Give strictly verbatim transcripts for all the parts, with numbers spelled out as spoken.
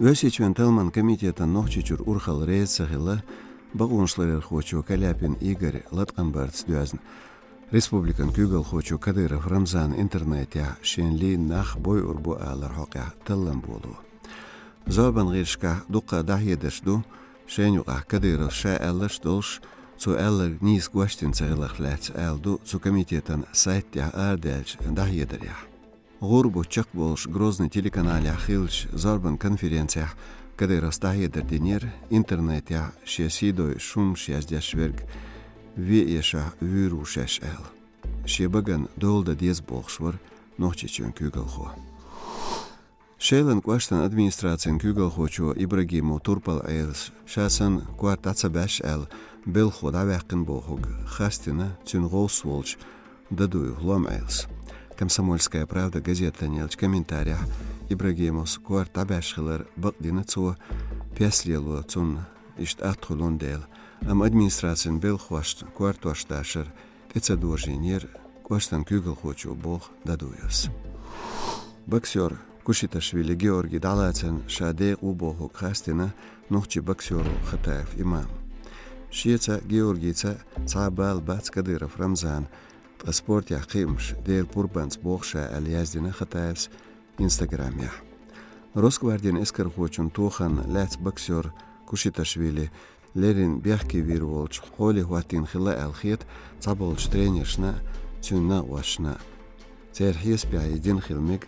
Оьрсийчоьнан талламан комитетан Нохчийчуьра урхалла реза ца хилла бакъонашларъярхочо Каляпин Игорь латкъам барца доьзна республикан куьйгалхочо Кадыров Рамзана интернетехь шен лийнна нах бойур бу алар хьокъехь таллам боло. Зорбан гӀирсашкахь дуккха дӀахьедарш ду, шайна юкъахь Кадыровс ша аьлларш а долуш, цо аьлларг нийса гочдина ца хиларх лаьцна аьлла ду цу комитетан сайта тӀехь арадаьллачу дӀахьедарехь. ГӀур бу чекхболуш Грозный телеканалехь хиллачу зорбан конференцехь Кадыровс дӀахьедар динера, интернетехь шен сий дойуш хӀуманаш яздеш верг вен эшахь вуьйр ву шаьш аьлла. Шен багана дола дан деза бохуш вара Нохчийчоьнан куьйгалхо. Шелан кӀоштан администрацин куьйгалхочо Ибрагимов Турпал-Ӏелас ша санна корта дӀа ца баьш аьлла, белхахо дӀаваьккхина бохург хастийна цуьнан гӀовс волчу Дадуев Лом-Ӏелас. «Комсомольская правда» газетана еллачу комментарехь Ибрагимовс корта дӀабаьш хилар бакъдина цо, пес лело цунна иштта атта хуьлун дела, амма администрацин белхахошна кортош дашар тӀе ца дожийнера кӀоштан куьйгалхочо, боху Дадуевс. Боксер Кушиташвили Георгий дӀалацарна ша декъа ву бохург хастийна нохчийн боксеро Хатаев Имама. Шеца а, Георгийца а цхьа а бала бац Кадыров Рамзана, ткъа спортехь кхиамаш Делан пурбанца боху ша аьлла, яздина Хатаевс Инстаграмехь. Росгвардин эскархочун тохарна лаьцна боксер Кушиташвили леррина бехке вийр волчу хьоле хӀоттийна хилла аьлла хета цхьаболчу тренершна а, цуьнан накъосташна а. Церан хьесапехь и дина хила мега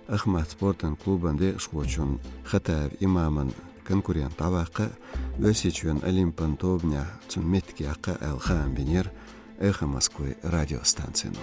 Ахмат спортан клубан декъашхочунна Хатаев Имаман конкурент дӀаваккха а, Оьрсийчоьнан олимпан тобанехь цунна меттиг яккха а аьлла хаам бинера «Эхо Москвы» радиостанцино.